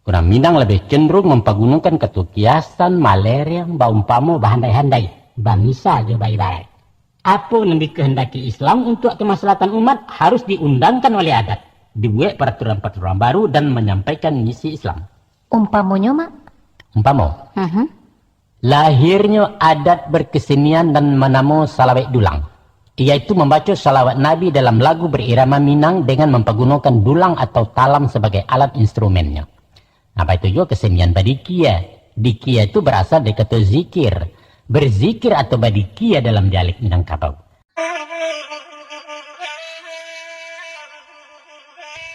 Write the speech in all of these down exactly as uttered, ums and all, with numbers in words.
Urang Minang labiah cenderung mampagunokan kato kiasan, malereng, baumpamo, bahandai-handai, bamisa jo baibarat. Apo nan dikehendaki Islam untuak kemaslahatan umat harus diundangkan oleh adat, dibuek paraturan-paraturan baru dan manyampaikan misi Islam. Umpamonyo, Mak? Umpamo, Mhm. lahirnyo adat berkesenian dan manamo salawek dulang, yaitu mambaco salawat Nabi dalam lagu berirama Minang dengan mampagunokan dulang atau talam sabagai alat instrumennyo. Nah, baitu juo kesenian badikia. Dikia tu barasal dari kato zikir. Berzikir atau badikia dalam dialek Minangkabau.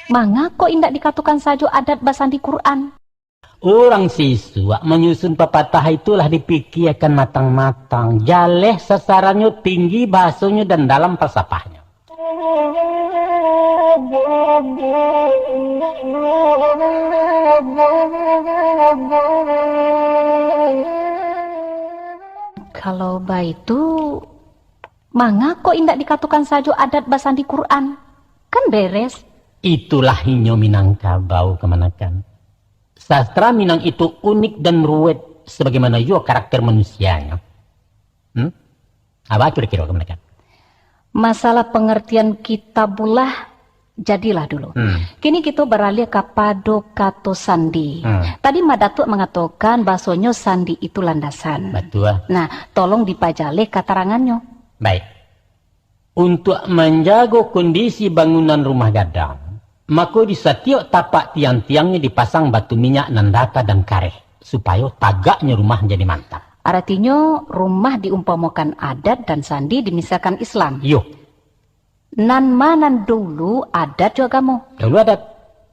Mangako indak dikatokan sajo adat basandi Quran? Urang sisuak manyusun papatah itu lah dipikiakan matang-matang, jaleh sasarannyo, tinggi bahasonyo, dan dalam falsafahnyo. Kalau baitu, mangako indak dikatokan sajo adat basandi Quran? Kan beres. Itulah inyo Minangkabau kamanakan. Sastra Minang itu unik dan ruwet, sabagaimana juo karakter manusianyo. Hmm? Apo kiro-kiro kamanakan? Masalah pangartian kitabullah, jadilah dulu. Hmm. Kini kito baraliah kapado kato sandi. Hmm. Tadi Mak Datuak mangatokan bahasonyo sandi itu landasan. Batua. Nah, tolong dipajaleh katarangannyo. Baik. Untuak manjago kondisi bangunan rumah gadang, mako di satiok tapak tiang-tiangnyo dipasang batu minyak nan rata dan kareh, supayo tagaknyo rumah jadi mantap. Aratinyo, rumah diumpamokan adat dan sandi dimisalkan Islam. Iyo. Nan ma nan dulu, adat jo agamo? Dahulu adat.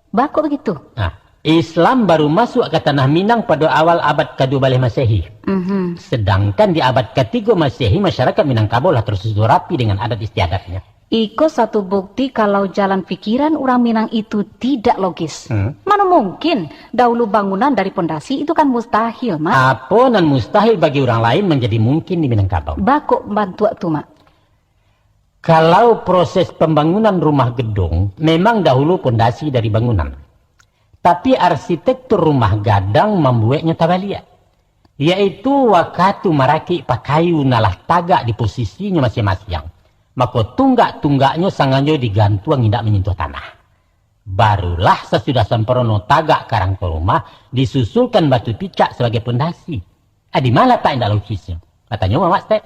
Baa kok bagitu? Nah, Islam baru masuak ka tanah Minang pado awal abad kaduo baleh Masehi. Mhm. Sedangkan di abad katigo Masehi, masyarakat Minangkabau lah tarsusun rapi dengan adat istiadatnyo. Iko satu bukti kalau jalan pikiran urang Minang itu tidak logis. Hmm. Mano mungkin, dahulu bangunan dari pondasi, itu kan mustahil, Mak. Apo nan mustahil bagi urang lain manjadi mungkin di Minangkabau. Baa kok bantuak tu, Mak? Kalau proses pambangunan rumah gedung, memang dahulu pondasi dari bangunan. Tapi arsitektur rumah gadang mambueknyo tabaliak, yaitu wakatu marakik pakayu nan lah tagak di posisinyo masiang-masiang, mako tunggak-tunggaknyo sangajo digantuang indak manyentuh tanah. Barulah sasudah samparono tagak karangko rumah, disusulkan batu picak sabagai pondasi. Ah, di ma latak indak logisnyo? Katanyo Mamak Step.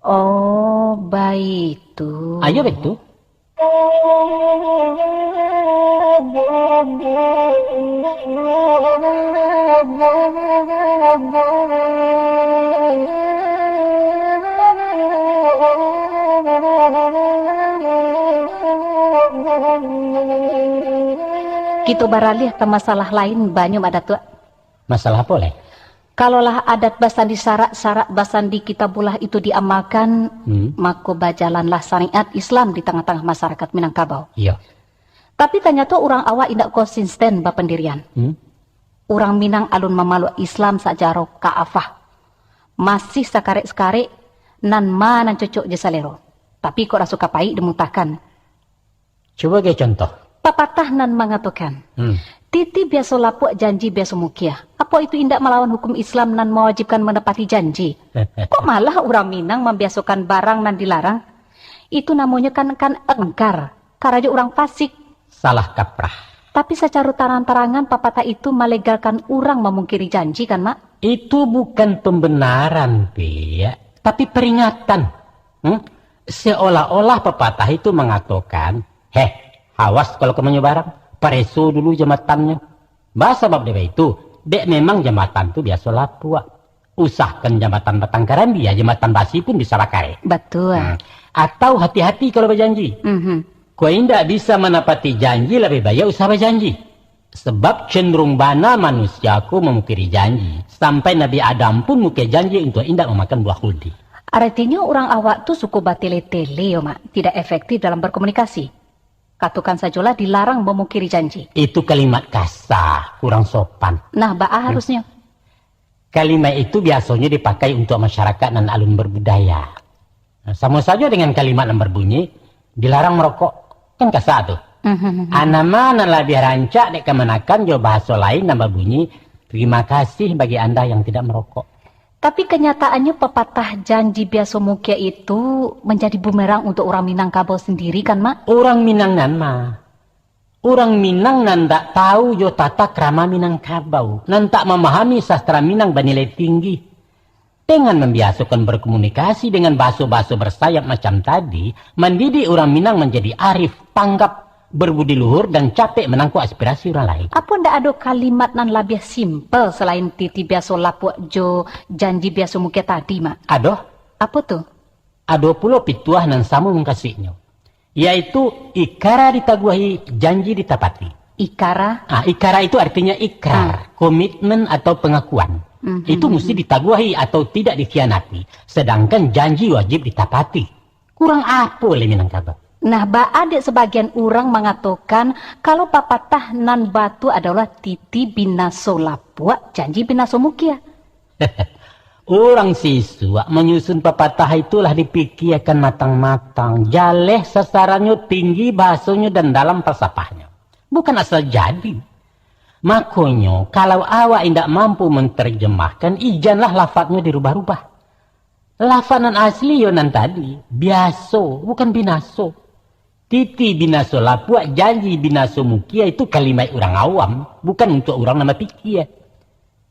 Oh, baitu. Ayo, baitu. Kito baraliah ka masalah lain, banyo, Mak Datuak. Masalah apo lai? Kalau lah adat basandi syarak, syarak basandi kitabullah itu diamalkan, Hmm. mako bajalanlah syariat Islam di tangah-tangah masyarakat Minangkabau. Iyo. Tapi tanyato urang awak indak konsisten bapandirian. Hmm. Urang Minang alun mamaluk Islam sajaro ka'afah. Masih sakarek-sakarek, nan ma nan cocok jo salero. Tapi kok raso ka paik dimutahkan. Cubo gai contoh. Papatah nan mangatokan, Hmm. titi biaso lapuak, janji biaso mukia. Apo itu indak malawan hukum Islam nan mawajibkan manapati janji? Kok malah urang Minang mambiasokan barang nan dilarang? Itu namonyo kan, kan engkar, karajo urang fasik. Salah kaprah. Tapi sacaro tarang-tarangan papatah itu malegalkan urang mamungkiri janji kan, Mak? Itu bukan pembenaran, Piak, tapi peringatan. Hmm? Seolah-olah papatah itu mangatokan, "Heh, awas kalau ka manyo barang, pareso dulu jambatannyo." Ba sabab dek baitu, dek memang jambatan tu biaso lapuak. Usahkan jambatan Batang Karambia, jambatan basi pun bisa bakareh. Batua. Hmm. Atau hati-hati kalau bajanji. Mhm. Kok indak bisa manapati janji, labiah baiak usah bajanji. Sabab cenderung bana manusia ko mamukiri janji. Sampai Nabi Adam pun mukia janji untuak indak mamakan buah khuldi. Aratinyo urang awak tu suko batele-tele yo, Mak. Tidak efektif dalam berkomunikasi. Katokan sajolah dilarang mamukiri janji. Itu kalimat kasa, kurang sopan. Nah, baa Hmm. harusnyo? Kalimat itu biasonyo dipakai untuak masyarakat nan alun berbudaya. Nah, samo sajo dengan kalimat nan berbunyi, "Dilarang merokok." Kan kasa tu. Mhm. A, nama nan labiah rancak dek kamanakan jo bahaso lain nan babunyi, "Terima kasih bagi Anda yang tidak merokok." Tapi kenyataannyo papatah janji biaso mukia itu manjadi bumerang untuak urang Minangkabau sandiri kan, Mak? Urang Minang nan ma. Urang Minang nan ndak tahu jo tata krama Minangkabau, nan tak mamahami sastra Minang banilai tinggi. Dengan mambiasokan berkomunikasi dengan baso-baso bersayap macam tadi, mandidik urang Minang manjadi arif, tanggap, berbudi luhur, dan capek manangkok aspirasi urang lain. Apo ndak ado kalimat nan labiah simpel salain titi biaso lapuak jo janji biaso mukia tadi, Mak? Ado. Apo tu? Ado pulo pituah nan samo mukasuiknyo, yaitu ikara ditaguahi, janji ditapati. Ikara? Ah, ikara itu artinya ikrar, ah, komitmen atau pengakuan. Mhm. Itu mesti ditaguahi atau tidak dikhianati, sedangkan janji wajib ditapati. Kurang apo lai Minangkabau? Nah, baa dek sabagian urang mangatokan, kalau papatah nan batua adolah titi binaso lapuak, janji binaso mukia. Urang sisuak manyusun papatah itu lah dipikiakan matang-matang, jaleh sasarannyo, tinggi bahasonyo, dan dalam falsafahnyo. Bukan asal jadi. Makonyo, kalau awak indak mampu mantarjamahkan, ijanlah lafadnyo dirubah-rubah. Lafad nan asli yo nan tadi, biaso, bukan binaso. Titi binaso lapuak, janji binaso mukia itu kalimaik urang awam, bukan untuak urang nan bapikia.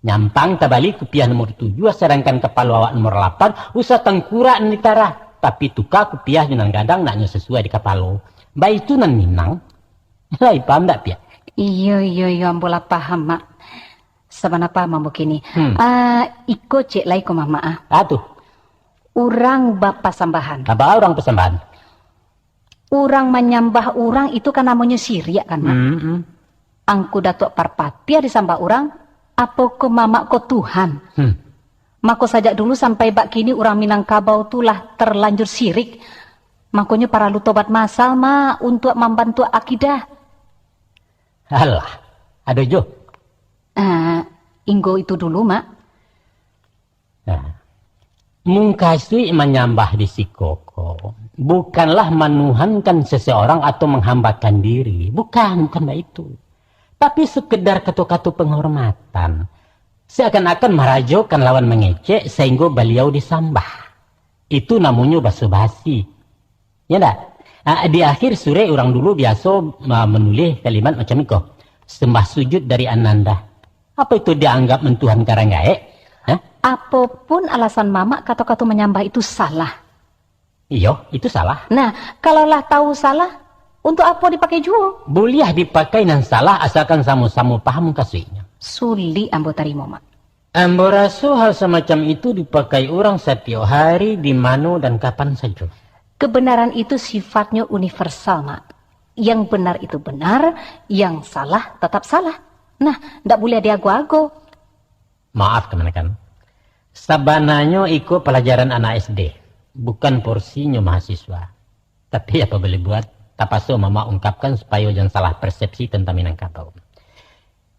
Nyampang tabali kupiah nomor tujuah, sadangkan kapalo awak nomor lapan, usah tangkurak nan ditarah, tapi tuka kupiahnyo nan gadang, naknyo sasuai di kapalo. Baitu nan Minang. Lai paham ndak, Piak? Iyo, iyo, iyo, ambo lah paham, Mak. Sabana paham ambo kini. Hmm. Ah, iko cek lai ko, Mamak, ah. Ah, tu. Urang bapasambahan. Apa urang pasambahan? Urang manyambah urang itu kan namonyo siriak kan, Mak? Hmm, hmm. Angku Datuak Parpatiah disambah urang, apo ko Mamak ko Tuhan? Hmm. Mako sajak dulu sampai bak kini urang Minangkabau tu lah terlanjur sirik. Makonyo paralu tobat masal, Mak, untuak mambantuak akidah. Alah, ado jo. Ah, inggo itu dulu, Mak. Nah, mukasuik manyambah di siko ko, bukanlah manuhankan seseorang atau manghambakan diri. Bukan, bukan baitu. Tapi sekedar kato-kato penghormatan. Seakan-akan marajokan lawan mangecek sehinggo baliau disambah. Itu namonyo baso-basi. Ya ndak? Ah, di akhir surek urang dulu biaso, ah, manulih kalimat macam iko, "Sembah sujud dari Ananda." Apa itu dianggap mantuhankan urang gaek? Hah? Apopun alasan Mamak, kato-kato manyambah itu salah. Iyo, itu salah. Nah, kalau lah tahu salah, untuk apo dipakai juo? Buliah dipakai nan salah, asalkan samo-samo paham mukasuiknyo. Sulik ambo tarimo, Mak. Ambo raso hal samacam itu dipakai urang satiok hari, di mano dan kapan sajo. Kebenaran itu sifatnyo universal, Mak. Yang benar itu benar, yang salah tetap salah. Nah, ndak buliah diago-ago. Maaf, kamanakan. Sabananyo iko palajaran anak S D, bukan porsinyo mahasiswa. Tapi apa boleh buat, tapaso Mamak ungkapkan supayo jan salah persepsi tantang Minangkabau.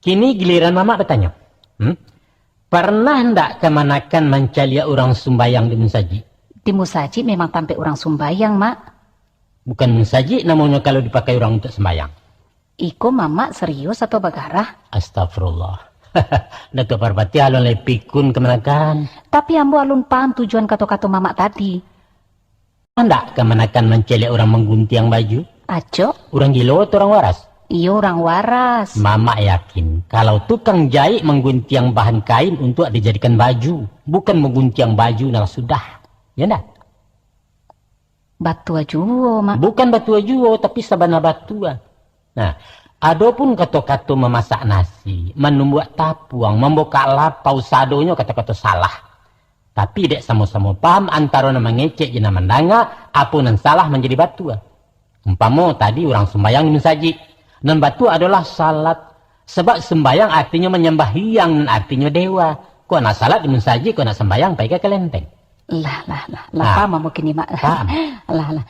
Kini giliran Mamak batanyo. Hmm? Parnah ndak kamanakan mancaliak urang sumbayang di musajik? Di musajik memang tampek urang sumbayang, Mak. Bukan musajik namonyo kalau dipakai urang untuak sumbayang. Iko Mamak serius atau bagarah? Astagfirullah. Datuak Parpatiah alun lai pikun kamanakan. Tapi ambo alun paham tujuan kato-kato Mamak tadi. Ndak kamanakan mancaliak urang mangguntiang baju? Acok. Urang gilo atau urang waras? Iyo, urang waras. Mamak yakin, kalau tukang jaik mangguntiang bahan kain untuak dijadikan baju, bukan mangguntiang baju nan lah sudah. Ya ndak? Batua juo, Mak. Bukan batua juo, tapi sabana batua. Nah, adopun kato-kato mamasak nasi, manumbuak tapuang, mambukak lapau, sadonyo kato-kato salah. Tapi dek samo-samo paham antaro nan mangecek jo nan mandanga, apo nan salah manjadi batua. Umpamo tadi urang sumbayang di musajik, nan batua adolah salat. Sabab sumbayang artinyo manyambahyang, nan artinyo dewa. Kok nak salat di musajik, kok nak sumbayang pai ka kalenteng. Lah, lah, lah. Lah paham ambo kini, Mak. Paham. Lah, lah.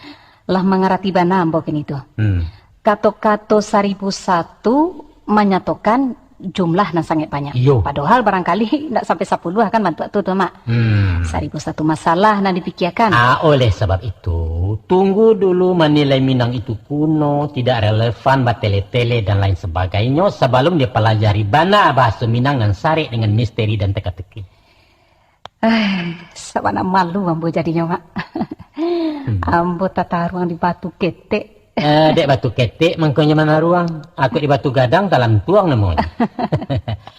Lah mangarati bana ambo kini tu. Hmm. Kato-kato saribu satu manyatokan jumlah nan sangaik banyak. Iyo. Padohal barangkali ndak sampai sapuluah kan bantuak tu, tu, Mak. Hmm. Saribu satu masalah nan dipikiakan. Ah, oleh sabab itu, Tunggu dulu, manilai Minang itu kuno, tidak relevan, batele-tele, dan lain sebagainyo, sabalum dipalajari bana bahaso Minang nan sarek dengan misteri dan teka-teki. Ai, sabana malu ambo jadinyo, Mak. Hmm. Ambo tataruang di batu ketek. Eh, dek batu ketek, mangkonyo manaruang. Aku di batu gadang, talantuang namonyo.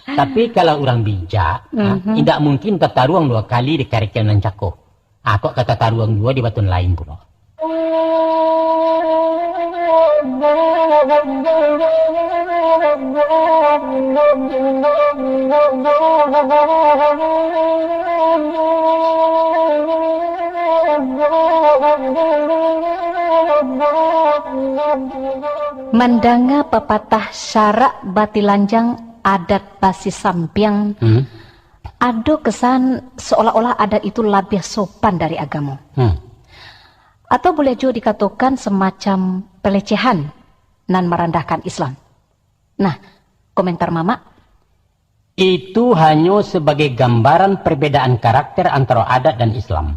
Tapi kalau urang bijak, ah, Mhm. indak mungkin tataruang duo kali di karekel nan cako. Ah, kok ka tataruang juo di batu nan lain pulo. Mandanga papatah syarak batilanjang adat basisampiang, Hmm. ado kesan seolah-olah adat itu labiah sopan dari agamo. Hmm. Atau buliah juo dikatokan semacam pelecehan nan marandahkan Islam. Nah, komentar Mamak? Itu hanyo sabagai gambaran perbedaan karakter antara adat dan Islam.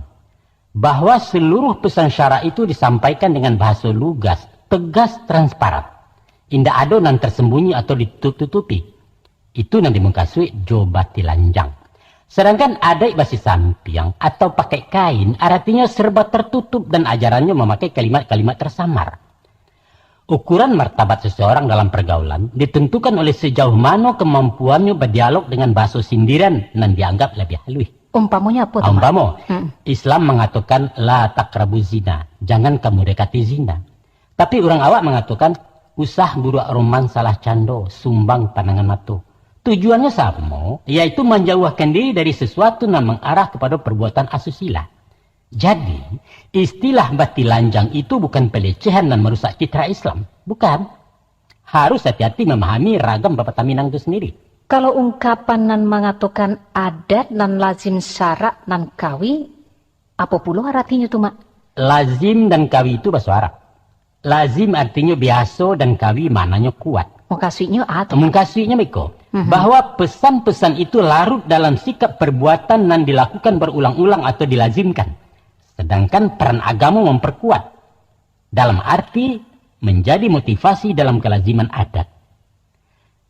Bahwa seluruh pesan syarak itu disampaikan dengan bahaso lugas, tegas, transparan. Indak ado nan tersembunyi atau ditutup-tutupi. Itu nan dimukasuik jo batilanjang. Sedangkan adaik basisampiang atau pakai kain, aratinyo serba tertutup dan ajarannyo mamakai kalimat-kalimat tersamar. Ukuran martabat seseorang dalam pergaulan ditentukan oleh sejauh mano kemampuannyo berdialog dengan bahaso sindiran nan dianggap lebih haluih. Umpamonyo apo tu, Mak? Umpamo, Hmm. Islam mangatokan, "La taqrabu zina," jangan kamu dekati zina. Tapi urang awak mangatokan, "Usah buruak roman salah cando, sumbang panangan mato." Tujuannyo samo, yaitu manjauahkan diri dari sesuatu nan mangarah kepada perbuatan asusila. Jadi, istilah batilanjang itu bukan pelecehan nan marusak citra Islam. Bukan. Harus hati-hati mamahami ragam papatah Minang itu sendiri. Kalau ungkapan nan mangatokan adat nan lazim syarak nan kawi, apo pulo aratinyo tu, Mak? Lazim dan kawi itu baso Arab. Lazim artinyo biaso dan kawi maknanyo kuat. Mukasuiknyo a tu? Mukasuiknyo beko, Mhm. bahwa pesan-pesan itu larut dalam sikap perbuatan nan dilakukan berulang-ulang atau dilazimkan. Sedangkan peran agamo memperkuat. Dalam arti, menjadi motivasi dalam kelaziman adat.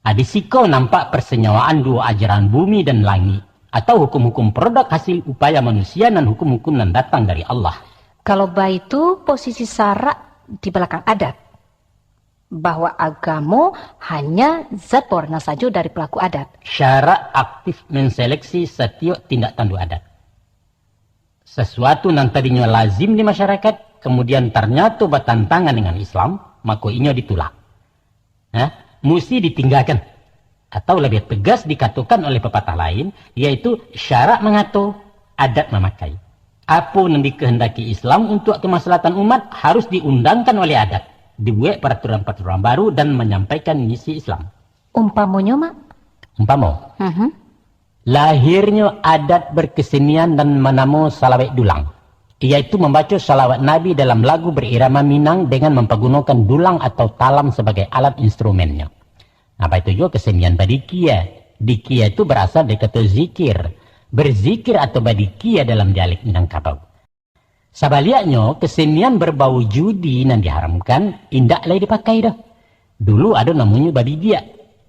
Ah, di siko nampak persenyawaan duo ajaran bumi dan langik, atau hukum-hukum produk hasil upaya manusia nan hukum-hukum nan datang dari Allah. Kalau baitu, posisi syarak di balakang adat, bahwa agamo hanya zat bawarna sajo dari pelaku adat. Syarak aktif menseleksi satiok tindak tanduk adat. Sasuatu nan tadinyo lazim di masyarakat, kamudian tarnyato batantangan dengan Islam, mako inyo ditulak. Nah, musti ditinggakan. Atau labiah tegas dikatokan oleh papatah lain, yaitu syarak mangato, adat mamakai. Apo nan dikehendaki Islam untuak kemaslahatan umat harus diundangkan oleh adat, dibuek paraturan-paraturan baru dan manyampaikan misi Islam. Umpamonyo, Mak? Umpamo, Mhm. lahirnyo adat berkesenian dan manamo salawek dulang, yaitu mambaco salawat Nabi dalam lagu berirama Minang dengan mampagunokan dulang atau talam sabagai alat instrumennyo. Nah, baitu juo kesenian badikia. Dikia itu barasal dari kato zikir. Berzikir atau badikia dalam dialek Minangkabau. Sabaliaknyo, kesenian berbau judi nan diharamkan indak lai dipakai doh. Dulu ado namonyo babidiak,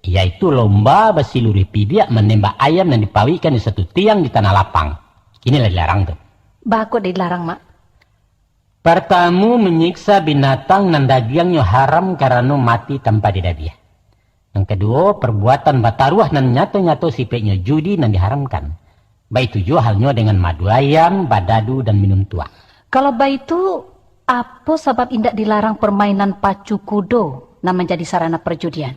yaitu lomba basiluruih pidiak manembak ayam nan dipawikkan di satu tiang di tanah lapang. Kini lah dilarang tu. Baa kok dilarang, Mak? Partamo, menyiksa binatang nan dagiangnyo haram karano mati tanpa didabiah. Yang kaduo, perbuatan bataruah nan nyato-nyato sipaiknyo judi nan diharamkan. Baitu juo halnyo dengan madu ayam, badadu, dan minum tuak. Kalau baitu, apo sabab indak dilarang permainan pacu kudo nan manjadi sarana perjudian?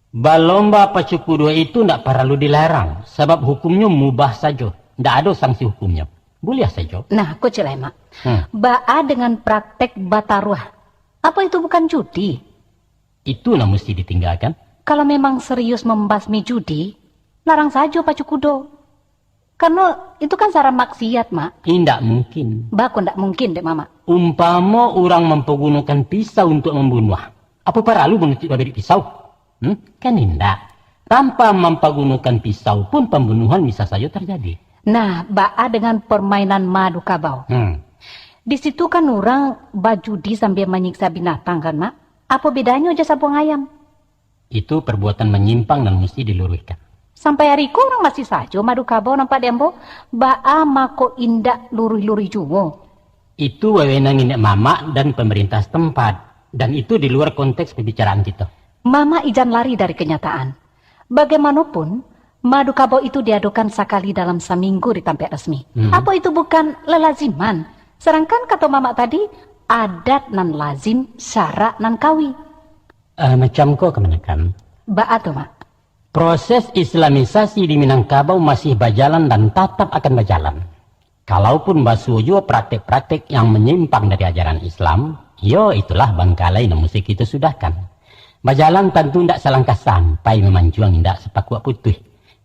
Balomba pacu kudo itu ndak paralu dilarang, sabab hukumnyo mubah sajo. Ndak ado sanksi hukumnyo. Buliah sajo. Nah, kok ciek lai, Mak. Hmm. Baa dengan praktek bataruah? Apa itu bukan judi? Itu nan musti ditinggakan. Kalau memang serius membasmi judi, larang sajo pacu kudo. Karena itu kan sara maksiat, Mak. Indak mungkin. Baa kok ndak mungkin, dek Mamak? Umpamo urang mampagunokan pisau untuak mambunuah, apo paralu manutuik babidik pisau? Hmm? Kan indak. Tanpa mampagunokan pisau pun pambunuhan bisa sajo tarjadi. Nah, baa dengan permainan madu kabau? Hmm. Di situ kan urang bajudi sambia manyiksa binatang kan, Mak? Apo bedanyo jo sabuang ayam? Itu perbuatan menyimpang dan mesti diluruihkan. Sampai ari ko urang masih sajo madu kabau nampak di ambo. Baa mako indak luruih-luruih juo? Itu wewenang niniak mamak dan pemerintah setempat. Dan itu di luar konteks pembicaraan kita. Mamak ijan lari dari kenyataan. Bagaimanopun, madu kabau itu diadokan sakali dalam saminggu di tampek resmi. Hmm. Apo itu bukan lalaziman? Sedangkan kato mamak tadi, adat nan lazim, syarak nan kawi. Eh, macam ko kamanakan. Baa tu, Mak? Proses islamisasi di Minangkabau masih bajalan dan tatap akan bajalan. Kalaupun basuo juo praktek-praktek yang manyimpang dari ajaran Islam, yo itulah bangkalai nan musti kito sudahkan. Bajalan tantu indak salangkah sampai, mamancuang indak sapakuak putuih.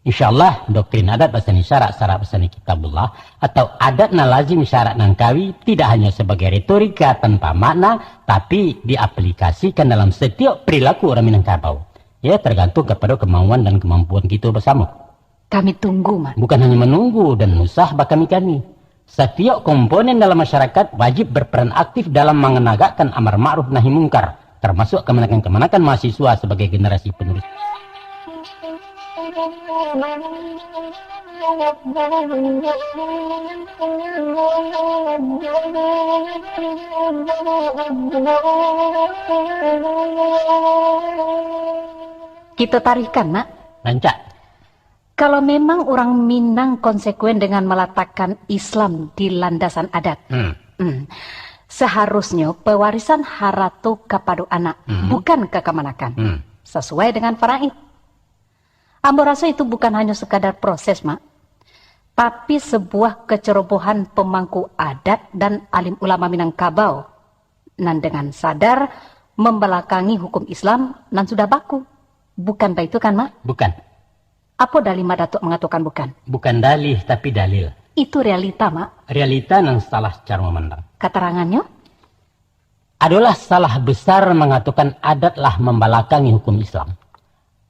Insya Allah, doktrin adat basani syarak, syarak basani kitabullah, atau adat nan lazim syarak nan kawi, tidak hanya sabagai retorika tanpa makna, tapi diaplikasikan dalam satiok perilaku urang Minangkabau. Ya, tergantung kapado kamauan dan kamampuan kito basamo. Kami tunggu, Mak. Bukan hanya manunggu dan usah bakami-kami. Satiok komponen dalam masyarakat wajib berperan aktif dalam mananagakkan amar ma'ruf nahi mungkar, termasuk kamanakan-kamanakan mahasiswa sabagai generasi penerus. Kito tarihkan, Mak. Rancak. Kalau memang urang Minang konsekuen dengan malatakkan Islam di landasan adat, Hmm. hmm, seharusnyo pewarisan harato kapado anak, Hmm. bukan ka kamanakan, Hmm. sasuai dengan faraid. Ambo raso itu bukan hanyo sekadar proses, Mak, tapi sebuah kecerobohan pemangku adat dan alim ulama Minangkabau, nan dengan sadar membelakangi hukum Islam nan sudah baku. Bukan baitu kan, Mak? Bukan. Apo dalih Mak Datuak mangatokan bukan? Bukan dalih, tapi dalil. Itu realita, Mak. Realita nan salah caro mamandang. Katarangannyo? Adolah salah besar mangatokan adat lah mambalakangi hukum Islam.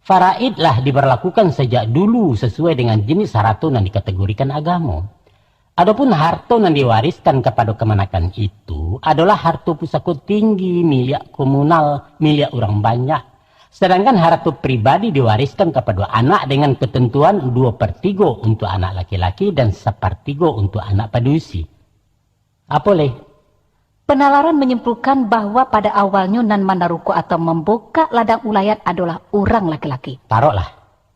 Faraid lah dibarlakukan sajak dulu sasuai dengan jinis harato nan dikategorikan agamo. Adopun harto nan diwariskan kapado kamanakan itu adolah harto pusako tinggi, miliak komunal, miliak urang banyak. Sadangkan harato pribadi diwariskan kapado anak dengan ketentuan duo per tigo untuk anak laki-laki dan sapartigo untuk anak padusi. Apo lai? Penalaran menyimpulkan bahwa pada awalnyo nan manaruko atau mambukak ladang ulayan adolah urang laki-laki. Taroklah.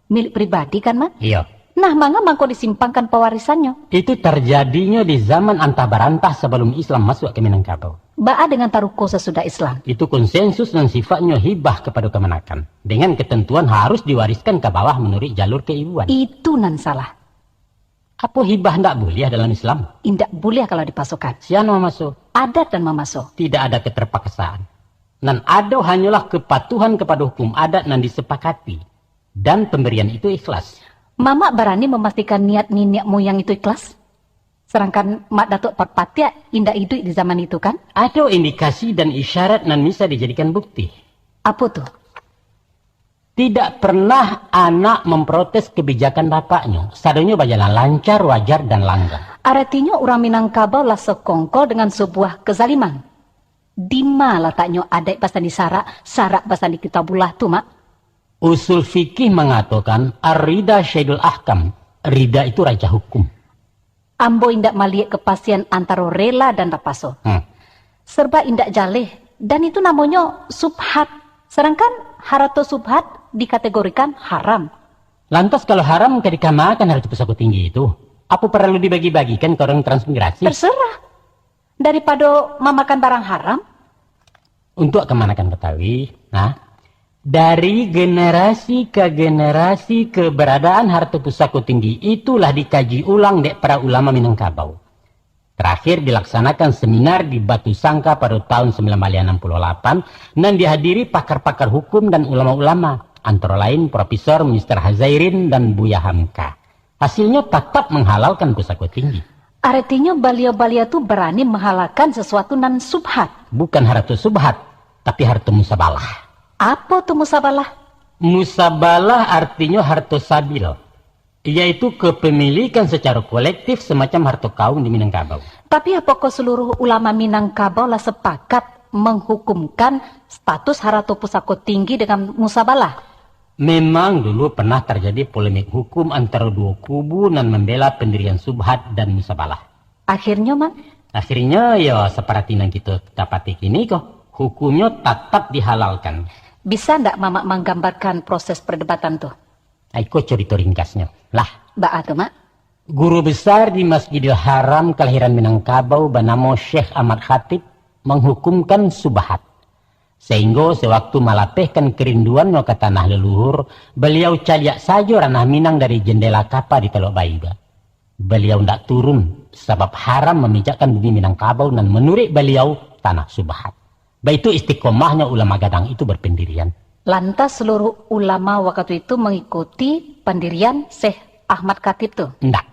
Milik pribadi kan, Mak? Iyo. Nah, manga mangko disimpangkan pewarisannyo? Itu tarjadinyo di zaman antah barantah sabalum Islam masuak ka Minangkabau. Baa dengan taruko sasudah Islam? Itu konsensus nan sifatnyo hibah kapado kamanakan, dengan ketentuan harus diwariskan ka bawah manuruik jalur keibuan. Itu nan salah. Apo hibah ndak buliah dalam Islam? Indak buliah kalau dipasukan. Sia nan mamaso? Adat nan mamaso. Tidak ada keterpaksaan. Nan ado hanyolah kepatuhan kapado hukum adat nan disepakati, dan pambarian itu ikhlas. Mamak barani mamastikan niat niniak muyang itu ikhlas? Sadangkan Mak Datuak Parpatiah indak iduik di zaman itu, kan? Ado indikasi dan isyarat nan bisa dijadikan bukti. Apo tu? Tidak pernah anak memprotes kebijakan bapaknyo. Sadonyo bajalan lancar, wajar, dan langgam. Aratinyo urang Minangkabau lah sakongkol dengan sabuah kezaliman. Dima lataknyo adaik basandi syarak, syarak basandi kitabullah tu, Mak? Usul fikih mangatokan, ar-rida syaidul ahkam. Rida itu raja hukum. Ambo indak maliek kepastian antaro rela dan tapaso. Hmm. Serba indak jaleh, dan itu namonyo subhat. Sedangkan harato subhat dikategorikan haram. Lantas kalau haram, ka dikamakan harato pusako tinggi itu? Apo paralu dibagi-bagikan ka urang transmigrasi? Terserah. Daripado mamakan barang haram. Untuak kamanakan katahui, nah, dari generasi ka generasi keberadaan harato pusako tinggi itu lah dikaji ulang dek para ulama Minangkabau. Terakhir dilaksanakan seminar di Batu Sangka pada tahun sembilan baleh anam puluh lapan, nan dihadiri pakar-pakar hukum dan ulama-ulama, antara lain Profesor Mister Hazairin dan Buya Hamka. Hasilnyo tatap manghalalkan pusako tinggi. Aratinyo baliau-baliau tu barani manghalalkan sasuatu nan subhat. Bukan harato subhat, tapi harato musabalah. Apo tu musabalah? Musabalah artinyo harato sabil. yaitu kepemilikan secara kolektif semacam harto kaum di Minangkabau. Tapi apokoh seluruh ulama Minangkabau lah sepakat menghukumkan status harato pusako tinggi dengan musabalah? Memang dulu pernah terjadi polemik hukum antara duo kubu nan membela pendirian subhat dan musabalah. Akhirnyo, Mak? Akhirnyo, yo, seperti nan kito dapati kini ko, hukumnyo tatap dihalalkan. Bisa ndak Mamak manggambarkan proses perdebatan tu? Iko carito ringkasnyo. Lah. Baa tu, Mak? Guru besar di Masjidil Haram kelahiran Minangkabau banamo Syekh Ahmad Khatib menghukumkan subhat. Sehingga sewaktu malapehkan kerinduannya ka tanah leluhur, beliau caliak sajo ranah Minang dari jendela kapa di Telok Baiba. Beliau ndak turun, sabab haram mamijakkan bumi Minangkabau nan manuruik baliau tanah subhat. Baitu istiqomahnyo ulama gadang itu berpendirian. Lantas seluruh ulama wakatu itu mengikuti pendirian Syekh Ahmad Khatib tu? Ndak.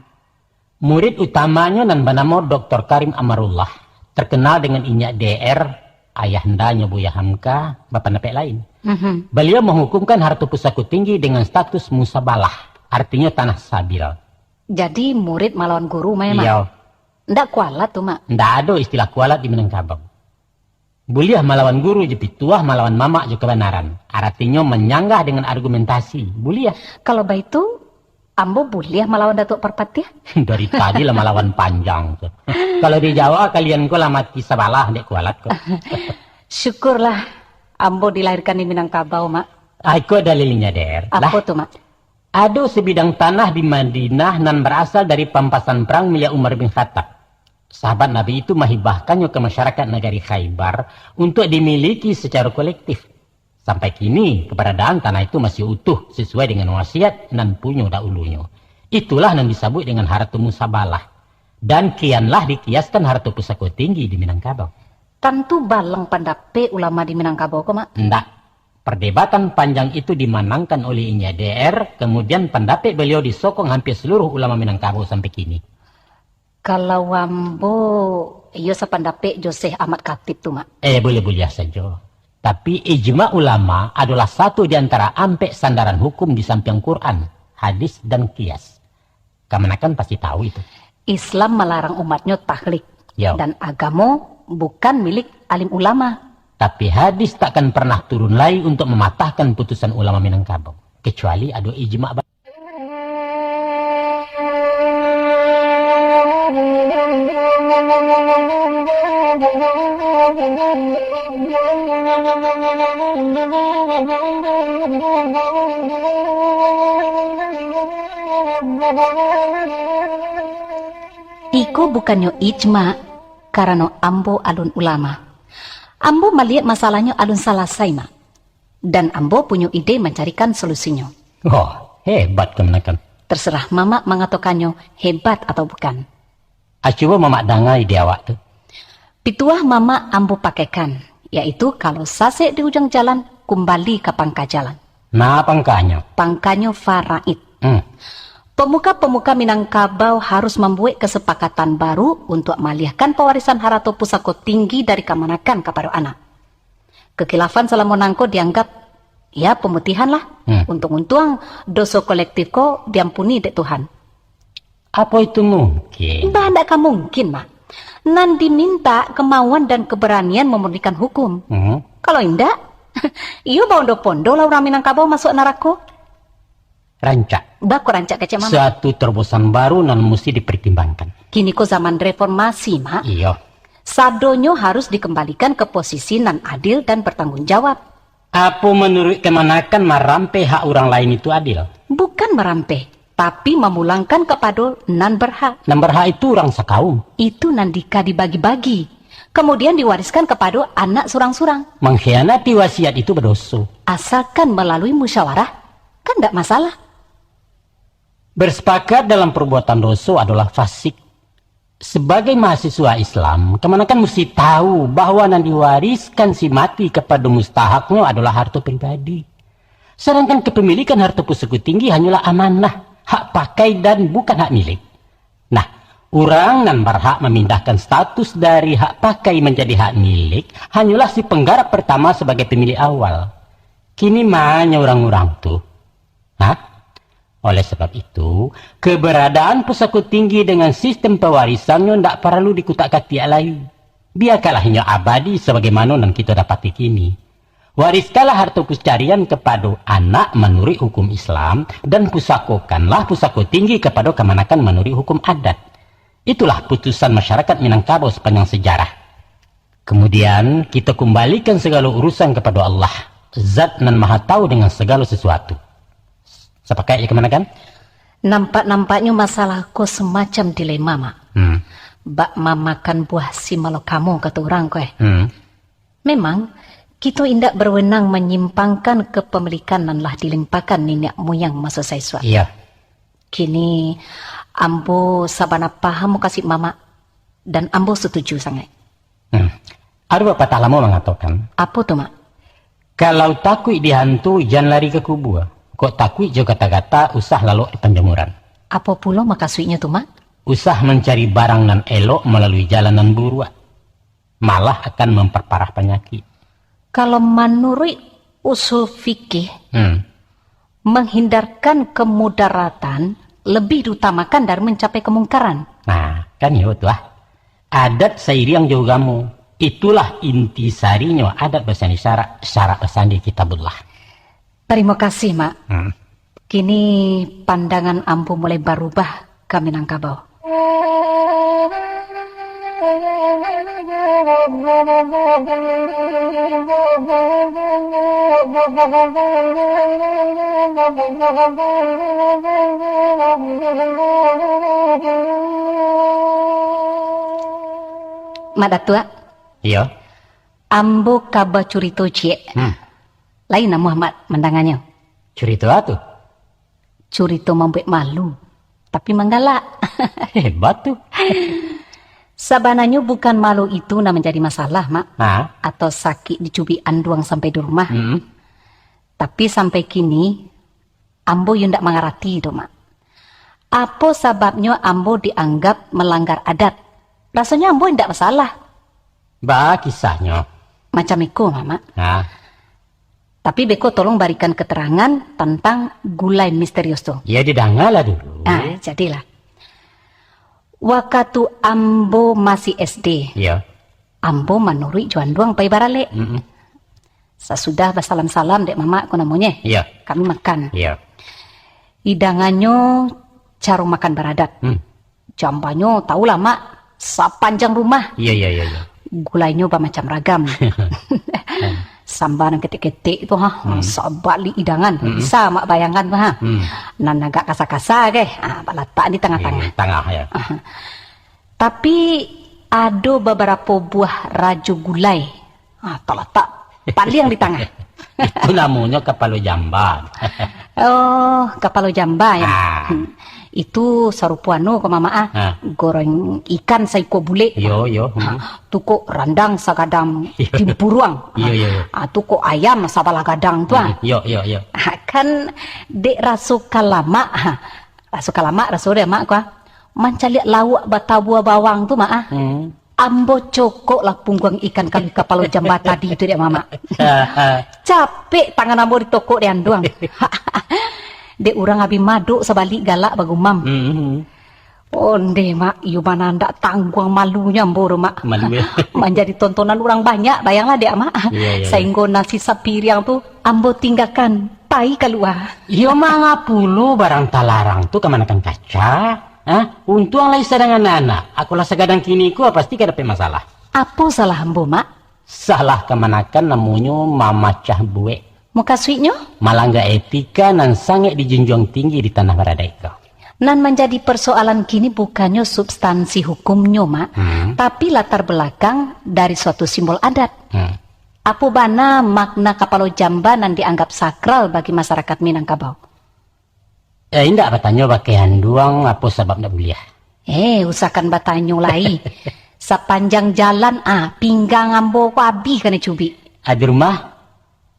Murid utamanyo nan banamo Doktor Karim Amarullah, terkenal dengan inyiak D R, ayahandanyo Buya Hamka, bapandapek lain. Mhm. Baliau menghukumkan harato pusako tinggi dengan status musabalah, artinyo tanah sabil. Jadi murid malawan guru, Mak, yo? Iyo. Ndak kualat tu, Mak? Ndak ado istilah kualat di Minangkabau. Buliah malawan guru jo pituah, malawan mamak jo kabanaran. Aratinyo manyanggah dengan argumentasi. Buliah. Kalau baitu, ambo buliah malawan Datuak Parpatiah? Dari tadi lah malawan panjang tu. Kalau di Jawa, kalian ko lah mati sabalah, dek kualat ko. Syukurlah, ambo dilahirkan di Minangkabau, Mak. Ah, iko dalilnyo, Der. Apo tu, Mak? Ado sabidang tanah di Madinah nan barasal dari pampasan perang milik Umar bin Khattab. Sahabat Nabi itu mahibahkannyo ka masyarakat nagari Khaibar untuak dimiliki sacaro kolektif. Sampai kini, kabaradaan tanah itu masih utuh sasuai dengan wasiat nan punyo dahulunyo. Itulah nan disabuik dengan harato musabalah. Dan kianlah dikiaskan harato pusako tinggi di Minangkabau. Tantu balang pandapek ulama di Minangkabau ko, Mak? Ndak. Perdebatan panjang itu dimanangkan oleh Inyiak D R, kemudian pandapek baliau disokong hampir seluruh ulama Minangkabau sampai kini. Kalau ambo, iyo sapandapek jo Syekh Ahmad Khatib tu, Mak. Eh, buliah-buliah sajo. Tapi ijma ulama adolah satu di antara ampek sandaran hukum di sampiang Quran, hadis, dan qiyas. Kamanakan pasti tahu itu. Islam malarang umatnyo taklid. Yo. Dan agamo bukan milik alim ulama. Tapi hadis takkan pernah turun lai untuk mamatahkan putusan ulama Minangkabau, kecuali ado ijma ba-, Iko bukannyo ijma, karano ambo alun ulama. Ambo maliek masalahnyo alun salasai, Mak. Dan ambo punyo ide mancarikan solusinyo. Wah, hebat kamanakan. Terserah Mamak mangatokannyo hebat atau bukan. Ah, cubo Mamak danga ide awak tu. Pituah Mamak ambo pakaikan, yaitu kalau sasek di ujang jalan, kumbali ka pangka jalan. Nah, pangkanyo? Pangkanyo faraid. Hmm. Pemuka-pemuka Minangkabau harus mambuek kasapakatan baru untuak maalihkan pawarisan harato pusako tinggi dari kamanakan kapado anak. Kakilafan salamo nangko dianggap, ya, pamutihan lah. Hmm. Untuang-untuang, doso kolektif ko diampuni dek Tuhan. Apo itu mungkin? Bah, ndak ka mungkin, Mak. Nan diminta kemauan dan keberanian memurnikan hukum. Hmm. Kalau indak, iyo baondo-pondo lah urang Minangkabau masuak narako. Rancak. Bako rancak kecek Mamak. Suatu terobosan baru nan musti dipertimbangkan. Kini ko zaman reformasi, Mak. Iyo. Sadonyo harus dikembalikan ke posisi nan adil dan bertanggung jawab. Apo manuruik kamanakan marampeh hak urang lain itu adil? Bukan marampeh, tapi mamulangkan kapado nan berhak. Nan berhak itu urang sakaum. Itu nan di-, ka dibagi-bagi, kamudian diwariskan kapado anak surang-surang. Mangkhianati wasiat itu badoso. Asalkan malalui musyawarah, kan ndak masalah. Bersepakat dalam perbuatan doso adolah fasik. Sebagai mahasiswa Islam, kamanakan musti tahu bahwa nan diwariskan si mati kapado mustahaknyo adolah harto pribadi. Sadangkan kepemilikan harto pusako tinggi hanyolah amanah, hak pakai dan bukan hak milik. Nah, urang nan barhak mamindahkan status dari hak pakai manjadi hak milik hanyolah si panggarap partama sabagai pamilik awal. Kini ma nyo urang-urang tu? Hah? Oleh sebab itu, keberadaan pusako tinggi dengan sistem pewarisannyo ndak paralu dikutak-katiak lai. Biakanlah inyo abadi sabagaimano nan kito dapati kini. Wariskanlah harto pucarian kapado anak manuruik hukum Islam, dan pusakokanlah pusako tinggi kapado kamanakan manuruik hukum adat. Itulah putusan masyarakat Minangkabau sapanjang sajarah. Kemudian, kito kumbalikan sagalo urusan kapado Allah, Zat nan Maha Tahu dengan sagalo sasuatu. Sapakaik jo kamanakan? Nampak-nampaknyo masalah ko samacam dilema, Mak. Hmm. Bak mamakan buah si malakamo, kato urang ko, eh. Hmm. Memang, kito indak berwenang manyimpangkan kepemilikan nan lah dilimpahkan niniak muyang maso saisuak. Iyo. Kini, ambo sabana paham mukasuik Mamak, dan ambo satuju sangaik. Hmm. Ado papatah lamo mangatokan, Apo tu, Mak? Kalau takuik dihantu, jan lari ka kubua. Kok takuik jo gata-gata, usah lalok di panjamuran. Apo pulo makasuiknyo tu, Mak? Usah mancari barang nan elok malalui jalan nan buruak. Malah akan mamparparah panyakik. Kalau manuruik usul fikih, Hmm. menghindarkan kemudaratan lebih diutamakan dari mencapai kemungkaran. Nah, kan iyo tu ah. Adat sairiang jo ugamo. Itulah inti sarinyo adat basandi syarak, syarak basandi kitabullah. Tarimo kasih, Mak. Hmm. Kini pandangan ambo mulai barubah ka Minangkabau. Mak Datuak. Iyo. Ambo ka bacurito ciek. Hmm. Lain amuah Mak mandanganyo. Curito a tu? Curito mambuek malu, tapi manggalak. Hebat tu. Sabananyo bukan malu itu nan manjadi masalah, Mak. Ha? Atau sakik dicubik anduang sampai di rumah. Hmm. Tapi sampai kini, ambo yo ndak mangarati doh, Mak. Apo sababnyo ambo dianggap malanggar adat? Rasonyo ambo indak basalah. Ba kisahnyo. Macam iko, Mamak. Ha. Tapi beko tolong barikan keterangan tentang gulai misterius tu. Ya, didangalah dulu. Ah, jadilah. Wakatu ambo masih S D, Ya. ambo manuruik jo anduang pai baralek. Mm-mm. Sasudah basalam-salam dek mamak ko namonyo, Ya. kami makan. Ya. Idangannyo caro makan baradat. Hmm. Jambanyo, tahulah, Mak, sapanjang rumah. Iya, iya, iya, iya. Gulainyo bamacam ragam. Samba nan ketek-ketek tu, ha, Hmm. sabalik idangan. Hmm. Bisa Mak bayangkan tu, ha. Hmm. Nan agak kasa-kasa, ke? Ha, balatak di tangah-tangah. Iya, tangah, ya. Aha. Tapi, ado babarapo buah rajo gulai. Ha, talatak paliang di tangah. Itu namonyo kapalo jamba. Oh, kapalo jamba, ya. Ah. Hmm. Itu sarupo anu ko, Mamak, ah. Ah. Goreng ikan saiko bulek. Yo, yo. Hmm. Ah, tu kok randang sagadang Iyo. timpuruang. Iyo, iyo, iyo. Ah, tu kok ayam sabalah gadang tu, ah. Hmm, yo, yo, yo. Ah, kan dek raso ka lamak, ha. Raso ka lamak, raso dek Mak ko, ah. Mancaliak lauak batabua bawang tu, Mak, ah. Hmm. Ambo cokok lah pungguang ikan kaluih kapalo jamba tadi tu dek Mamak. Capek tangan ambo ditokok dek anduang. Dek urang abih madok sabalik galak bagumam. Hmm. Ondeh, Mak, iyo ma nan ndak tangguang malunyo ambo tu, Mak. Malu, ya. Manjadi tontonan urang banyak, bayanglah dek, Mak. Iya, iya, iya. Sainggo nasi sapiriang tu ambo tinggakan, pai kalua. Iyo manga pulo barang talarang tu kamanakan kaca? Hah? Untuang lai sadangan anak, ako lah sagadang kini ko, pasti ka dapek masalah. Apo salah ambo, Mak? Salah kamanakan namonyo mamacah buek. Mukasuiknyo? Malangga etika nan sangaik dijunjuang tinggi di tanah baradaik ko. Nan manjadi persoalan kini bukannyo substansi hukumnyo, Mak, Hmm. tapi latar belakang dari suatu simbol adat. Hmm. Apo bana makna kapalo jamba nan dianggap sakral bagi masyarakat Minangkabau? Eh, indak batanyo bakeh anduang apo sabab ndak buliah. Eh, usahkan batanyo lai. Sapanjang jalan, ah, pinggang ambo ko abih kanai cubik. Abih rumah,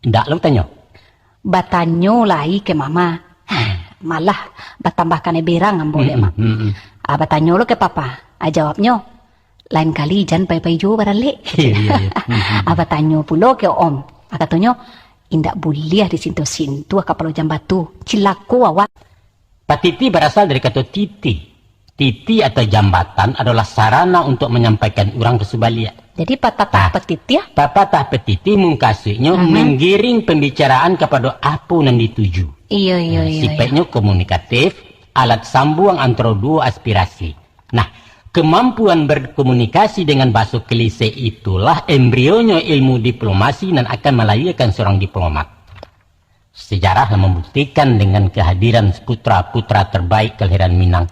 indak lo batanyo? Batanyo lai ke mama. Malah batambah kanai berang ambo dek, Mm-mm, Mak. mm-mm. Ah, batanyo lo ke papa. Ah, jawabnyo, "Lain kali jan pai-pai juo baralek." Iya, iya, iya. Mm-mm. Ah, batanyo pulo ke om. Ah, katonyo, "Indak buliah disintuah-sintuah kapalo jamba tu. Cilako awak." Patiti barasal dari kato titi. Titi atau jambatan adolah sarana untuk manyampaikan urang ka subaliak. Jadi, papatah Nah, patiti, ah? Papatah patiti mungkasuiknyo Mhm. manggiring pambicaraan kapado apo nan dituju. Iyo, iyo, Nah, iyo, sipaiknyo komunikatif, alat sambuang antaro duo aspirasi. Nah, kemampuan berkomunikasi dengan bahaso klise itulah embrionyo ilmu diplomasi nan akan malahiakan seorang diplomat. Sejarah lah membuktikan dengan kehadiran putra-putra terbaik kelahiran Minang,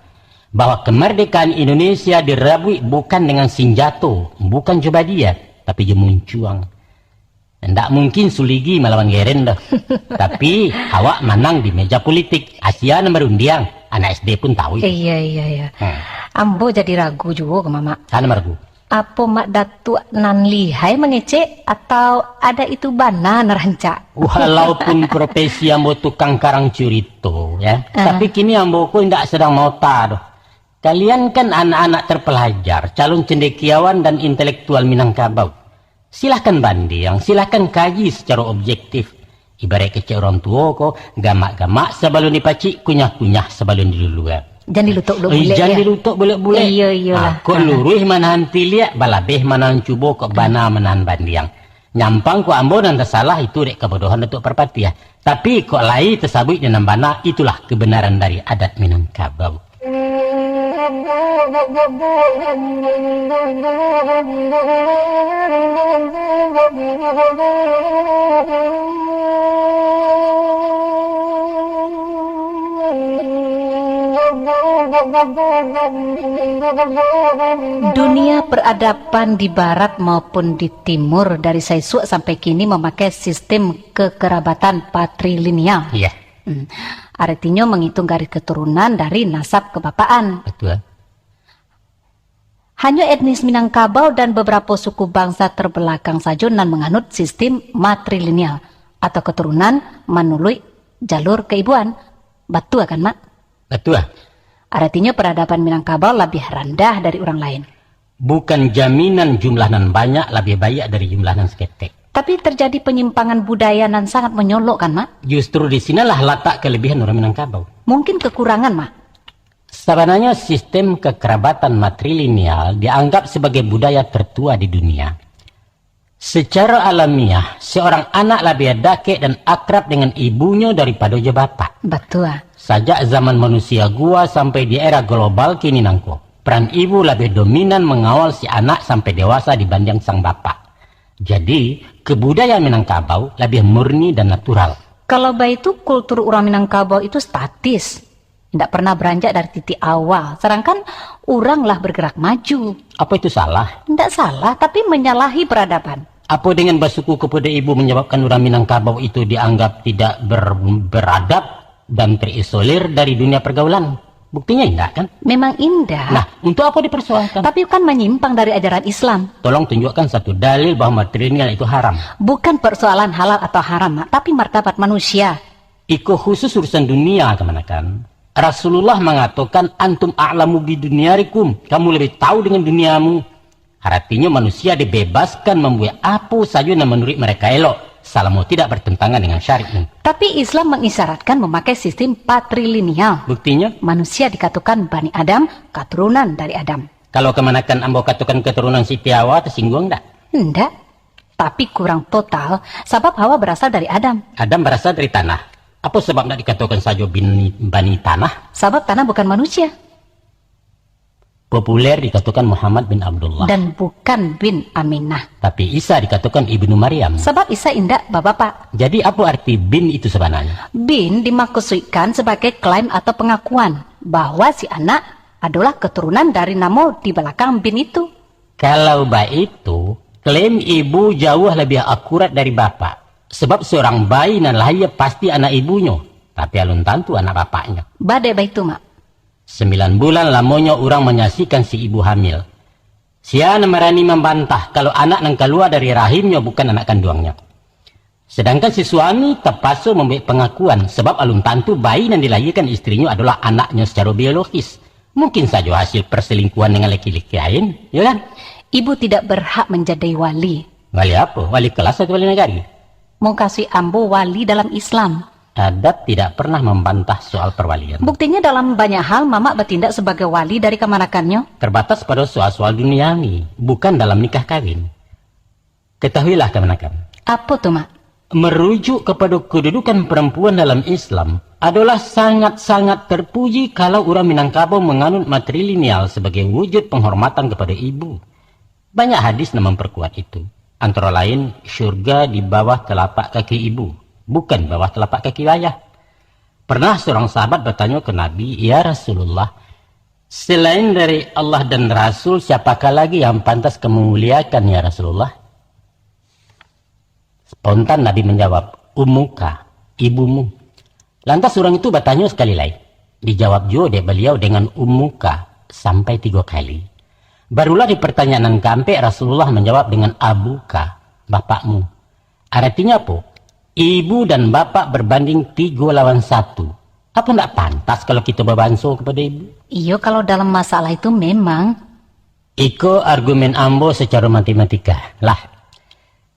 bahwa kemerdekaan Indonesia dirabuik bukan dengan sinjato, bukan jo badia, tapi jo muncuang. Ndak mungkin Suligi malawan Geren doh. Tapi, awak manang di meja politik. Asia nan barundiang, anak S D pun tahu itu. Iya, iya, iya. Hmm. Ambo jadi ragu juo ko, Mamak. Kana maragu? Apo Mak Datuak nan lihai mangecek, atau ada itu bana nan rancak? Walaupun profesi ambo tukang karang curito, ya, Ah. tapi kini ambo ko indak sadang maota doh. Kalian kan anak-anak terpelajar, calon cendekiawan dan intelektual Minangkabau. Silahkan bandiang, silahkan kaji secara objektif. Ibarat kecek urang tuo ko, gamak-gamak sabalun dipacik, kunyah-kunyah sabalun dilulua. Jan dilutok bulek-bulek, Oi, jan ya? dilutok bulek-bulek. Iya, iyalah. Ah, kok Ha. luruih manahan tiliak, balabeh manahan cubo, kok bana manahan bandiang. Nyampang kok ambo nan tasalah, itu dek kabodohan Datuak Parpatiah. Tapi kok lai tasabuik jo nan bana, itulah kebenaran dari adat Minangkabau. Dunia peradaban di barat maupun di timur dari saisuak sampai kini mamakai sistem kekerabatan patrilineal. Iya. Hmm. Artinyo manghitung garis keturunan dari nasab kebapaan. Betul. Hanyo etnis Minangkabau dan beberapa suku bangsa terbelakang sajo nan manganut sistem matrilineal atau keturunan manuluik jalur keibuan. Batua kan, Mak? Batua. Artinyo peradaban Minangkabau labiah randah dari urang lain. Bukan jaminan jumlah nan banyak labiah baiak dari jumlah nan saketek. Tapi terjadi penyimpangan budaya nan sangat monyolok kan, Mak? Justru di sinalah latak kelebihan urang Minangkabau. Mungkin kekurangan, Mak? Sabananyo sistem kekerabatan matrilineal dianggap sebagai budaya tertua di dunia. Secara alamiah, seorang anak labiah dakek dan akrab dengan ibunyo daripado jo bapak. Batua. Sajak zaman manusia gua sampai di era global kini nangko, peran ibu labiah dominan mangawal si anak sampai dewasa dibandiang sang bapak. Jadi, kebudayaan Minangkabau labiah murni dan natural. Kalau baitu, kultur urang Minangkabau itu statis. Ndak pernah beranjak dari titik awal, sedangkan urang lah bergerak maju. Apa itu salah? Ndak salah, tapi menyalahi peradaban. Apa dengan basuku kepada ibu menyebabkan urang Minangkabau itu dianggap tidak ber-, beradab dan terisolir dari dunia pergaulan? Buktinya indak, kan? Memang indak. Nah, untuk apa dipersoalkan? Tapi kan menyimpang dari ajaran Islam. Tolong tunjukkan satu dalil bahwa matrilineal itu haram. Bukan persoalan halal atau haram, Mak, tapi martabat manusia. Iko khusus urusan dunia, kamanakan. Rasulullah mangatokan, "Antum a'lamu bidunyarikum," kamu lebih tahu dengan duniamu. Aratinyo, manusia dibebaskan mambuek apo sajo nan manuruik mereka elok, salamo tidak bertentangan dengan syariat. Tapi Islam mengisyaratkan memakai sistem patrilineal. Buktinyo? Manusia dikatokan Bani Adam, katurunan dari Adam. Kalau kamanakan ambo katokan keturunan Siti Hawa, tersinggung ndak? Ndak. Tapi kurang total, sabab Hawa berasal dari Adam. Adam berasal dari tanah. Apo sabab ndak dikatokan sajo bin, Bani Tanah? Sabab tanah bukan manusia. Populer dikatokan Muhammad bin Abdullah. Dan bukan bin Aminah. Tapi Isa dikatokan Ibnu Maryam. Sabab Isa indak babapak. Jadi, apo arti bin itu sabananyo? Bin dimaksudkan sebagai klaim atau pengakuan bahwa si anak adalah keturunan dari namo di balakang bin itu. Kalau baitu, klaim ibu jauah labiah akurat dari bapak. Sebab seorang bayi nan lahia pasti anak ibunyo, tapi alun tantu anak bapaknyo. Ba dek baitu, Mak. Sembilan bulan lamonyo urang manyaksikan si ibu hamil. Sia nan barani mambantah kalau anak nan kalua dari rahimnyo bukan anak kanduangnyo? Sedangkan si suami tapaso mambuek pangakuan, sabab alun tantu bayi nan dilahiakan istrinyo adolah anaknyo sacaro biologis. Mungkin sajo hasil perselingkuhan dengan laki-laki lain, yo kan? Ibu tidak berhak menjadi wali. Wali apo? Wali kelas atau wali nagari? Mukasuik ambo wali dalam Islam. Adat tidak pernah membantah soal perwalian. Buktinya dalam banyak hal Mamak batindak sebagai wali dari kamanakannyo. Terbatas pada soal-soal duniawi, bukan dalam nikah kawin. Ketahuilah kamanakan. Apo tu, Mak? Merujuk kepada kedudukan perempuan dalam Islam, adalah sangat-sangat terpuji kalau urang Minangkabau menganut matrilineal sebagai wujud penghormatan kepada ibu. Banyak hadis nan memperkuat itu. Antara lain, syurga di bawah telapak kaki ibu, bukan di bawah telapak kaki ayah. Pernah seorang sahabat bertanya ke Nabi, "Ya Rasulullah, selain dari Allah dan Rasul, siapakah lagi yang pantas kamu muliakan, ya Rasulullah?" Spontan Nabi menjawab, "Ummuka, ibumu." Lantas urang itu batanyo sakali lai. Dijawab juo dek baliau dengan "ummuka" sampai tigo kali. Barulah di pertanyaan nan kaampek Rasulullah manjawab dengan "abuka, bapakmu." Aratinyo apo? Ibu dan bapak berbanding tigo lawan satu. Apo ndak pantas kalau kito babanso kepada ibu? Iyo, kalau dalam masalah itu memang. Iko argumen ambo sacaro matematika. Lah,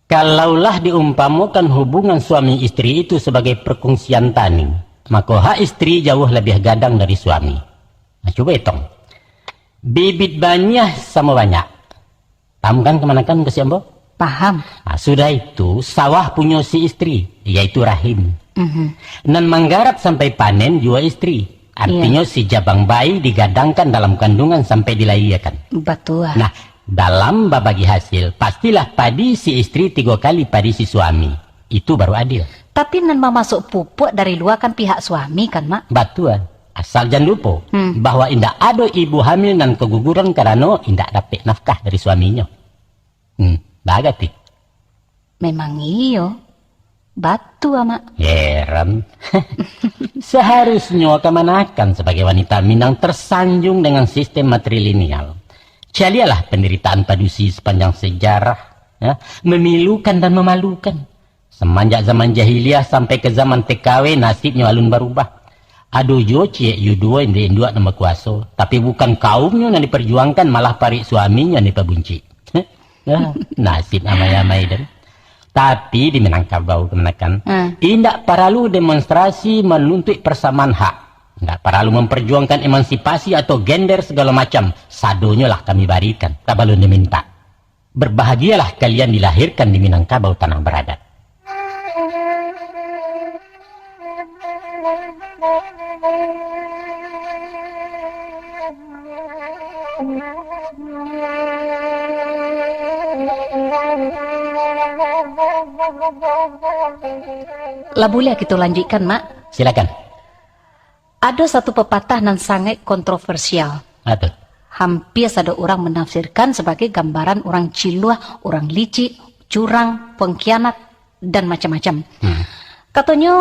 kalaulah diumpamokan hubungan suami istri itu sabagai perkongsian tani, mako hak istri jauah labiah gadang dari suami. Nah, cubo itong. Bibit baniah samo banyak. Paham kan kamanakan, Kak Siambo? Paham. Nah, sudah itu, sawah punyo si istri, yaitu rahim. Mhm. Nan manggarap sampai panen juo istri. Artinyo, iya, si jabang bayi digadangkan dalam kandungan sampai dilahiakan. Batua. Nah, dalam babagi hasil, pastilah padi si istri tigo kali padi si suami. Itu baru adil. Tapi nan mamasok pupuak dari lua kan pihak suami kan, Mak? Batua. Asal jan lupo, hmm, bahwa indak ado ibu hamil nan kaguguran karano indak dapek nafkah dari suaminyo. Hmm, bagati. Memang iyo. Batua, Mak. Heran. Seharusnyo kamanakan sabagai wanita Minang tersanjung dengan sistem matrilineal. Caliaklah penderitaan padusi sepanjang sejarah, ya, memilukan dan memalukan. Semanjak zaman jahiliah sampai ke zaman T K W, nasibnyo alun barubah. Ado juo ciek yuduo induak-induak nan bakuaso, tapi bukan kaumnyo nan diperjuangkan, malah paruik suaminyo nan dipabuncik. Heh, ah, nasib amai-amai den. Tapi di Minangkabau kamanakan, hmm, indak paralu demonstrasi manuntuik persamaan hak. Indak paralu memperjuangkan emansipasi atau gender segalo macam. Sadonyo lah kami barikan, sabalun dimintak. Berbahagialah kalian dilahirkan di Minangkabau tanah beradat. Lah buliah kito lanjuikkan, Mak? Silakan. Ado satu pepatah nan sangaik kontroversial. Apo tu? Hampia sado urang manafsirkan sabagai gambaran urang ciluah, urang licik, curang, pengkhianat, dan macam-macam. Hmm. Katonyo,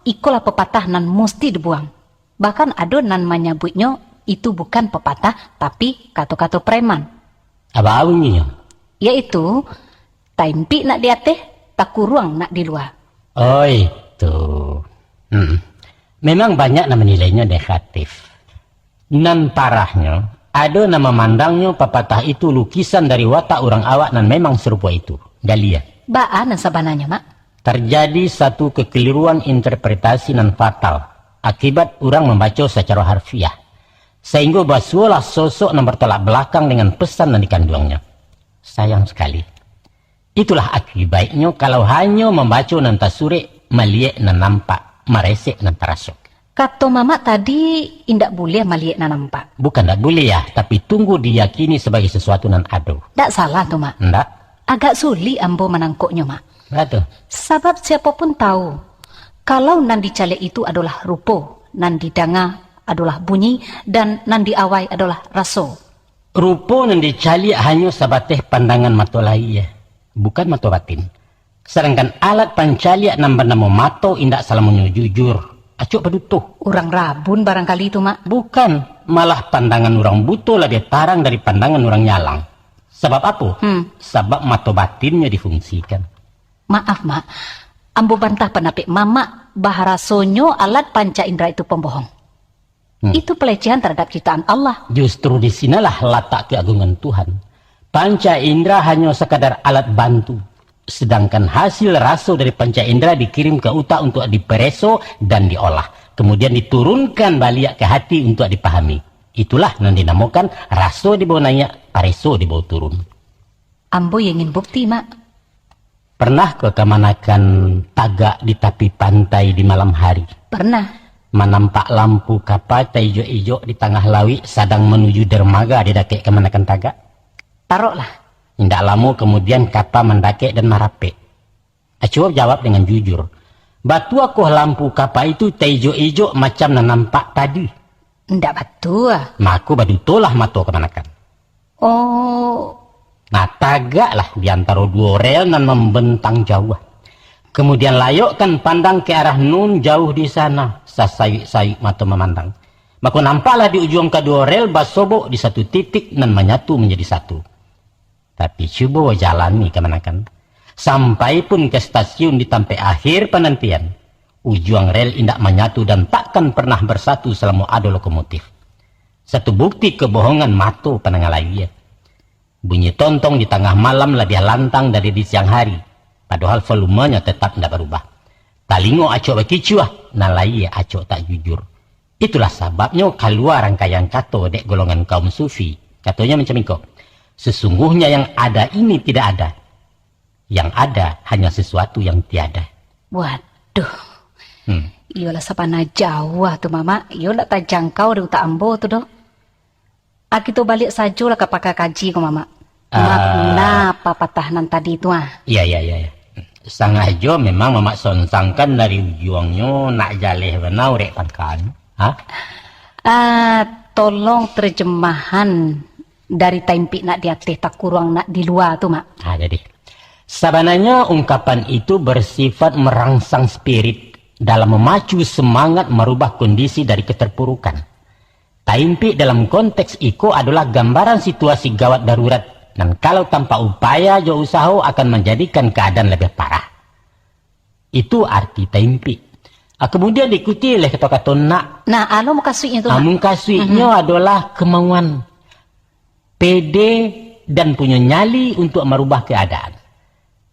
ikolah pepatah nan musti dibuang. Bahkan ado nan manyabuiknyo itu bukan pepatah, tapi kato-kato preman. Apo bunyinyo? Yaitu, taimpik nak di ateh, takuruang nak di lua. Oh, itu. Hmm. Memang banyak nan manilainyo negatif. Nan parahnyo, ado nan mamandangnyo papatah itu lukisan dari watak urang awak nan memang sarupo itu. Galia. Baa nan sabananyo, Mak? Terjadi satu kekeliruan interpretasi nan fatal akibat urang mambaco sacaro harfiah, sainggo basuolah sosok nan bertolak belakang dengan pesan nan dikanduangnyo. Sayang sakali. Itulah akibaiknyo kalau hanyo mambaco nan tasurek, maliek nan nampak, maresek nan taraso. Kato Mamak tadi, indak buliah maliek nan nampak. Bukan ndak buliah, tapi tunggu diyakini sabagai sasuatu nan ado. Ndak salah tu, Mak. Ndak? Agak sulik ambo manangkoknyo, Mak. Ndak tu. Sabab siapo pun tahu, kalau nan dicaliak itu adolah rupo, nan didanga adolah bunyi, dan nan diawai adolah raso. Rupo nan dicaliak hanyo sabateh pandangan mato lahia, bukan mato batin. Sadangkan alat pancaliak nan banamo mato indak salamonyo jujur, acok paduto. Urang rabun barangkali tu, Mak. Bukan, malah pandangan urang buto labiah tarang dari pandangan urang nyalang. Sabab apo? Hmm. Sabab mato batinnyo difungsikan. Maaf, Mak. Ambo bantah pandapek Mamak, baharasonyo alat panca indra itu pambohong. Hmm. Itu pelecehan terhadap ciptaan Allah. Justru di sinalah latak keagungan Tuhan. Panca indra hanyo sakadar alat bantu. Sedangkan hasil raso dari panca indera dikirim ke utak untuk dipereso dan diolah. Kemudian diturunkan baliak ke hati untuk dipahami. Itulah nan dinamokan raso dibawa naiak, pareso dibawa turun. Ambo ingin bukti, Mak. Pernah ko kamanakan tagak di tapi pantai di malam hari? Pernah. Manampak lampu kapa taijok-ijok di tangah lauik sadang manuju dermaga di dakek kamanakan tagak? Taroklah. Indak lamo kamudian, kapa mandakek dan marapek. Acuo jawab dengan jujur, "Batuakoh lampu kapa itu taijok-ijok macam nan nampak tadi?" Indak batua. Mako badutolah mato kamanakan. Oh. Nah, tagaklah di antaro duo rel nan mambentang jauah. Kamudian layokkan pandang ka arah nun jauh di sana, sasayuik-sayuik mato mamandang. Mako nampaklah di ujuang kaduo rel basobok di satu titik nan manyatu manjadi satu. Tapi cubo jalani kamanakan, sampai pun ka stasiun di tampek akhir panantian, ujuang rel indak manyatu dan takkan pernah bersatu salamo ado lokomotif. Satu bukti kabohongan mato pandanga layie. Bunyi tontong di tangah malam labiah lantang dari di siang hari, padohal volumenya tetap indak barubah. Talingo acok bakicuah, nan layie acok tak jujur. Itulah sababnyo kalua rangkaian kato dek golongan kaum sufi. Katonyo macam iko, "Sesungguhnya yang ada ini tidak ada. Yang ada hanya sesuatu yang tiada." Waduh. Hmm. Iyolah, sabana jauah tu, Mamak. Iyo ndak tajangkau di utak ambo tu doh. Ah, kito baliak sajolah ka pakar kaji ko, Mamak. Ah. Makna papatah nan tadi tu, ah. Iya, iya, iya, iya. Sangajo memang Mamak sonsangkan dari ujuangnyo nak jaleh bana urek pangkanyo. Ha? Ah, tolong terjemahan dari taimpik nak di ateh, takuruang nak di lua tu, Mak. Ha, jadi. Sabananyo ungkapan itu bersifat merangsang spirit dalam memacu semangat marubah kondisi dari keterpurukan. Taimpik dalam konteks iko adolah gambaran situasi gawat darurat, nan kalau tanpa upaya jo usaho akan manjadikan kaadaan labiah parah. Itu arti taimpik. Ah, kemudian diikuti oleh kato-kato nak. Nah, anu mukasuiknyo tu, ah, Mak. Mukasuiknyo Mhm. adolah kemauan, pede, dan punyo nyali untuk marubah kaadaan.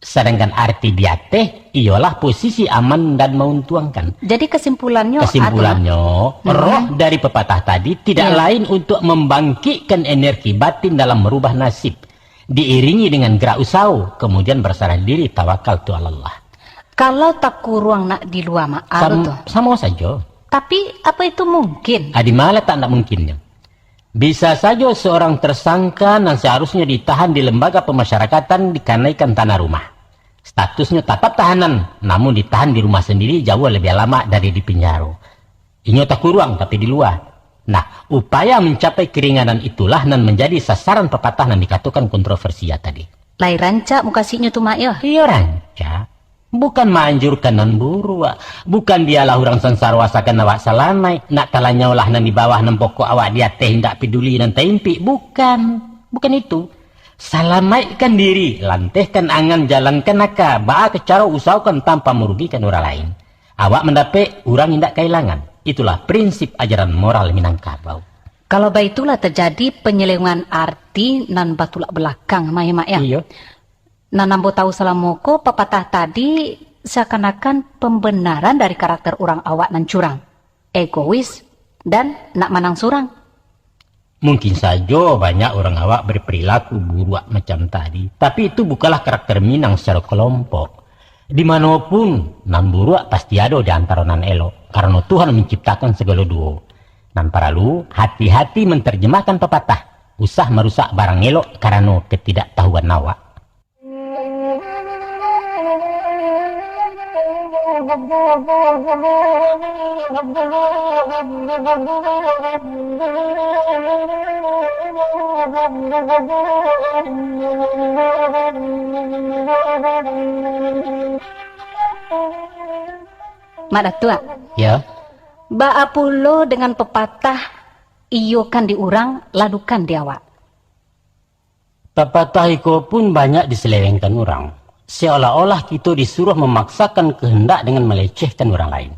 Sadangkan arti di ateh iyolah posisi aman dan mauntuangkan. Jadi kesimpulannyo, Kesimpulannya, anu, Mak. Mhm. roh dari pepatah tadi tidak Iya. lain untuk membangkitkan energi batin dalam merubah nasib, diiringi dengan gerak usaho, kemudian berserah diri, tawakal tu alallah. Kalau takuruang nak di lua, Mak, anu Sam-, tu. Samo sajo. Tapi, apa itu mungkin? Ah, di mana tak nak mungkinnyo? Bisa sajo seorang tersangka nan seharusnyo ditahan di lembaga pemasyarakatan dikanaikan tanah rumah. Statusnyo tatap tahanan, namun ditahan di rumah sendiri jauah labiah lama dari di pinjaro. Inyo takuruang tapi di lua. Nah, upaya mencapai keringanan itulah nan manjadi sasaran papatah nan dikatokan kontroversia tadi. Lai rancak mukasuiknyo tu, Mak, yo? Iyo, rancak. Bukan maanjurkan nan buruak. Bukan bialah urang sansaro asakan awak salamaik. Nak talanyolah nan di bawah, nan pokok awak di ateh, indak peduli nan taimpik. Bukan. Bukan itu. Salamaikkan diri, lantehkan angan, jalankan aka, baa ka caro usahokan tanpa marugikan urang lain. Awak mandapek, urang indak kailangan. Itulah prinsip ajaran moral Minangkabau. Kalau baitu lah tajadi panyelewengan arti nan batulak balakang, Mak, yo? Iyo. Nan ambo tahu salamo ko, papatah tadi seakan-akan pambenaran dari karakter urang awak nan curang, egois, dan nak manang surang. Mungkin sajo banyak urang awak berperilaku buruak macam tadi, tapi itu bukanlah karakter Minang secara kelompok. Di mano pun, nan buruak pasti ado di antaro nan elok, karano Tuhan menciptakan segalo duo. Nan paralu, hati-hati menterjemahkan papatah, usah marusak barang elok karano ketidaktahuan awak. Mak Datuak. Ya. Baa pulo dengan pepatah, "Iyokan di urang, ladukan di awak"? Papatah iko pun banyak diselewengkan urang, seolah-olah kito disuruh memaksakan kehendak dengan melecehkan urang lain.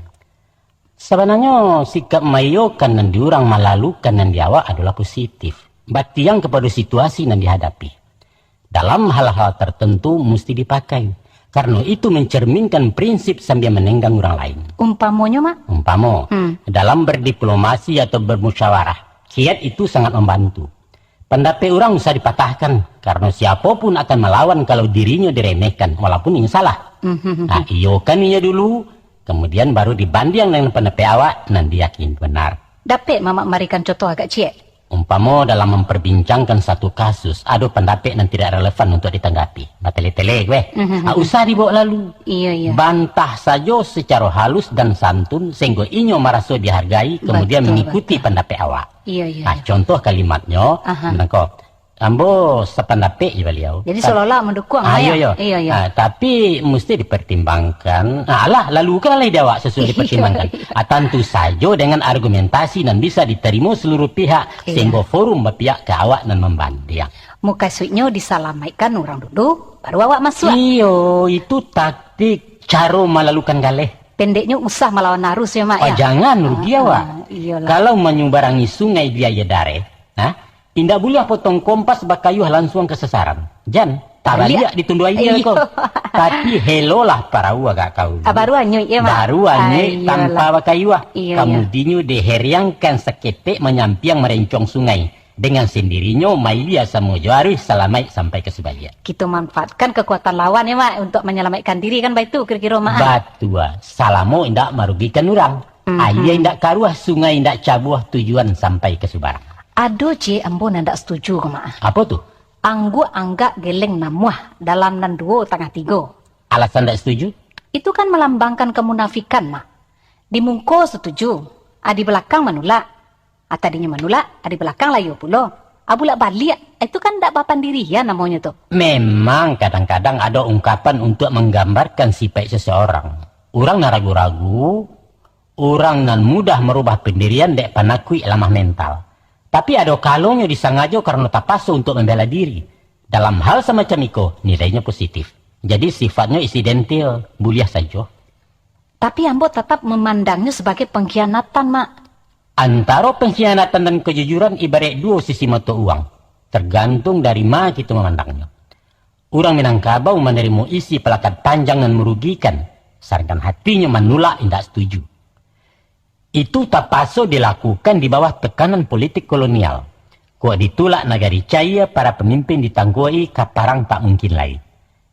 Sabananyo, sikap maiyokan nan di urang, malalukan nan di awak adolah positif, batiang kapado situasi nan dihadapi. Dalam hal-hal tertentu musti dipakai, Karno itu mencerminkan prinsip sambia manenggang urang lain. Umpamonyo, Mak? Umpamo, hmm, dalam berdiplomasi atau bermusyawarah, kiat itu sangat membantu. Pandapek urang usah dipatahkan, karno siapo pun akan malawan kalau dirinyo diremehkan, walaupun inyo salah. Mhm. Nah, iyokan inyo dulu, kemudian baru dibandiang dengan pandapek awak nan diyakini benar. Dapek Mamak marikan contoh agak ciek? Umpamo dalam memperbincangkan satu kasus, ado pandapek nan tidak relevan untuk ditanggapi. Batele-tele weh. Mhm. Ah, usah dibawa lalu. Iya, iya. Bantah sajo secara halus dan santun, sehingga inyo maraso dihargai, kemudian betul, mengikuti betul, pandapek awak. Iya, iya, nah, iya. Contoh kalimatnyo, aha, mangko, ambo sapandapek jo baliau. Jadi, ta-, seolah-olah mendukung, ah, lah, iya, ya? Iya, iya. Ah, tapi mesti dipertimbangkan. Ah, alah, lalukanlah ide awak sasuai dipertimbangkan. Iya, iya. Ah, tantu sajo dengan argumentasi nan bisa diterima seluruh pihak, iya, sehingga forum bapihak ka awak nan membandiang. Mukasuiknyo disalamaikkan urang dulu, baru awak masuak. Iyo, itu taktik caro malalukan galeh. Pendeknyo usah malawan arus ya, Mak, oh, ya? Jangan, rugi, ah, awak. Ah, iyolah. Kalau manyubarangi sungai di aia dareh, nah, indak buliah potong kompas bakayuah lansuang ka sasaran. Jan, tabaliak ditunduak aia ko. Iyo. Tapi helolah parau agak kaulu. Ah, baru anyuik ya, Mak? Baru anyuik, ah, iyolah, tanpa bakayuah. Iyo, iyo. Kamudinyo diheriangkan saketek manyampiang marencuang sungai. Dengan sendirinyo, mailia samo jo aruih salamaik sampai ka subaliak. Kito manfaatkan kekuatan lawan ya, Mak, untuk menyelamatkan diri kan, baitu kiro-kiro, Mak, ah? Batua, salamo indak marugikan urang. Mhm. Aia indak karuah, sungai indak cabuah, tujuan sampai ka subarang. Ado ciek ambo nan ndak setuju ko, Mak. Apo tu? Angguak anggak geleng namuah dalam nan duo tangah tigo. Alasan ndak setuju? Itu kan melambangkan kemunafikan, Mak. Di muko setuju, ah, di belakang manulak. Ah, tadinyo manulak, ah, di belakang layua pulo. Ah, bulak baliak, itu kan ndak bapandirian namonyo tu. Memang kadang-kadang ado ungkapan untuk manggambarkan sipaik seseorang. Urang nan ragu-ragu, urang nan mudah marubah pandirian dek panakuik lamah mental. Tapi ado kalonyo disangajo karano tapaso untuk mambela diri. Dalam hal samacam iko, nilainyo positif. Jadi sifatnyo insidentil, buliah sajo. Tapi ambo tatap mamandangnyo sabagai pangkhianatan, Mak. Antaro pangkhianatan dan kajujuran ibaraik duo sisi mato uang, tergantung dari ma kito mamandangnyo. Urang Minangkabau manarimo isi palakat panjang nan marugikan, sadangkan hatinyo manulak indak setuju. Itu tapaso dilakukan di bawah tekanan politik kolonial. Kok ditulak nagari caia, para pamimpin ditangguak-i ka parang tak mungkin lai.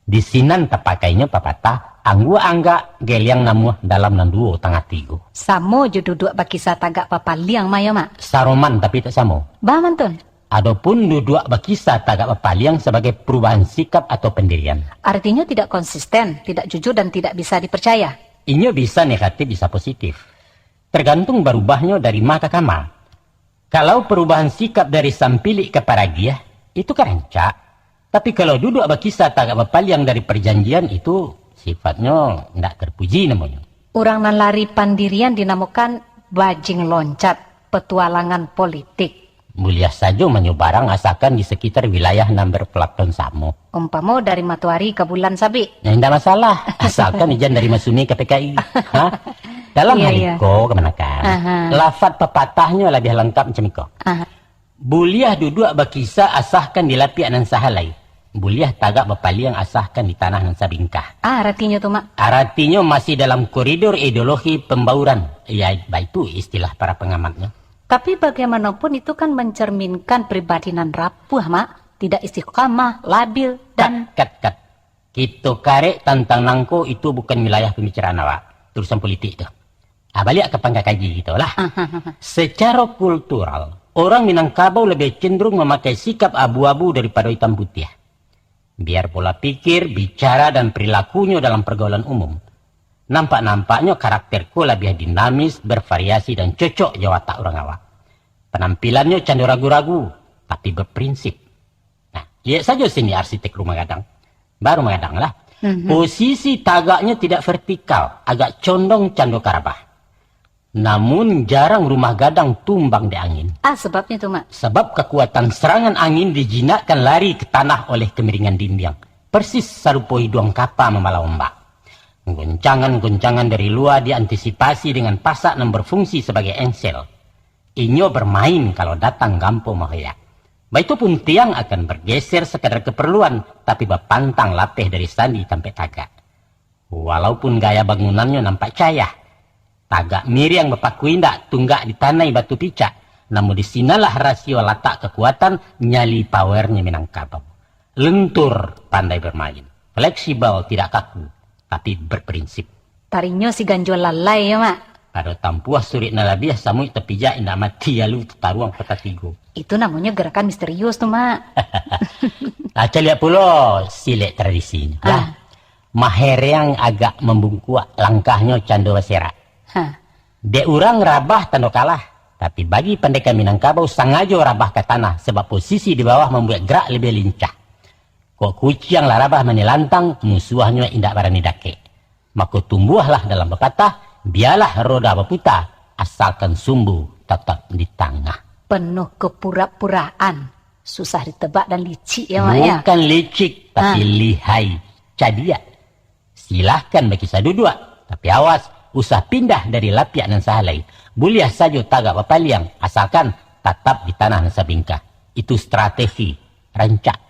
Di sinan tapakainyo papatah, angguak anggak, geliang namuah dalam nan duo tangah tigo. Samo jo duduak bakisah tagak bapaliang, Mak, yo, Mak? Saroman, tapi tak samo. Baa mantun? Adopun duduak bakisah tagak bapaliang sabagai perubahan sikap atau pendirian. Artinyo tidak konsisten, tidak jujur, dan tidak bisa dipercaya. Inyo bisa negatif, bisa positif. Tergantung barubahnyo dari ma ka kama. Kalau perubahan sikap dari sampilik ka paragiah, itu kan rancak. Tapi kalau duduak bakisah tagak bapaliang dari parjanjian, itu sifatnyo ndak terpuji namonyo. Urang nan lari pandirian dinamokan bajing loncat, petualangan politik. Buliah sajo manyubarang asakan di sakitar wilayah nan berpelatuan samo. Umpamo dari matoari ka bulan sabik. Ya, indak masalah, asalkan ijan dari Masumi ka P K I. Ha? Dalam hal iko, kamanakan, aha, lafat papatahnyo labiah langkap macam iko. Aha. Buliah duduak bakisah asakan di lapiak nan sahalai. Buliah tagak bapaliang asakan di tanah nan sabingkah. Ah, aratinyo tu, Mak? Aratinyo masih dalam koridor ideologi pembauran. Ya, baitu istilah para pengamatnyo. Tapi bagaimanapun itu kan mencerminkan pribadi nan rapuah, Mak. Tidak istiqamah, labil, dan... Kat, kat, kat. Kito karek tantang nangko, itu bukan wilayah pembicaraan awak. Urusan politik tu. Ah, baliak ka pangka kaji kito lah. Aha. Secara kultural, orang Minangkabau lebih cenderung mamakai sikap abu-abu daripado itam putiah. Biar pola pikir, bicara, dan perilakunyo dalam pergaulan umum. Nampak-nampaknyo karakter ko labiah dinamis, bervariasi, dan cocok jo watak urang awak. Panampilannyo cando ragu-ragu, tapi berprinsip. Nah, liek sajo sini arsitek rumah gadang. Baru rumah gadang lah. Mhm. Posisi tagaknyo tidak vertikal, agak condong cando karabah. Namun, jarang rumah gadang tumbang dek angin. Ah, sebabnyo tu, Mak? Sabab kakuatan serangan angin dijinakkan lari ka tanah oleh kamiringan dindiang, persis sarupo iduang kapa mambalah ombak. Goncangan-goncangan dari lua diantisipasi dengan pasak nan berfungsi sabagai engsel. Inyo bermain kalau datang gampo mahoyak. Baitu pun tiang akan bergeser sakadar keperluan, tapi bapantang lapeh dari sandi tampek tagak. Walaupun gaya bangunannyo nampak cayah, tagak miriang bapaku indak, tunggak ditanai batu picak, namun di sinanlah rasio latak kakuatan nyali power-nyo Minangkabau. Lentur, pandai bermain, fleksibel, tidak kaku, tapi berprinsip. Tarinyo si ganjo lalai yo, Mak. Pado tampuah surik nan labiah, samuik tapijak indak mati, lalu tataruang kota tigo. Itu namonyo gerakan misterius tu, Mak. Lah, caliak pulo silek tradisinyo. Ah. Lah, mahereang agak mambungkuak, langkahnyo cando baserak. Ha. Dek urang rabah tando kalah, tapi bagi pandeka Minangkabau sangajo rabah ka tanah, sabab posisi di bawah mambuek gerak labiah lincah. Kok kuciang lah rabah manilantang, musuahnyo indak barani dakek. Mako tumbuahlah dalam papatah, bialah roda baputa, asalkan sumbu tatap di tangah. Penuh kepura-puraan, susah ditebak dan licik ya, Mak, ya? Bukan licik, tapi Ah. lihai, cadiak. Silahkan bakisah duduak, tapi awas, usah pindah dari lapiak nan sahalai. Buliah sajo tagak bapaliang, asalkan tatap di tanah nan sabingkah. Itu strategi, rancak.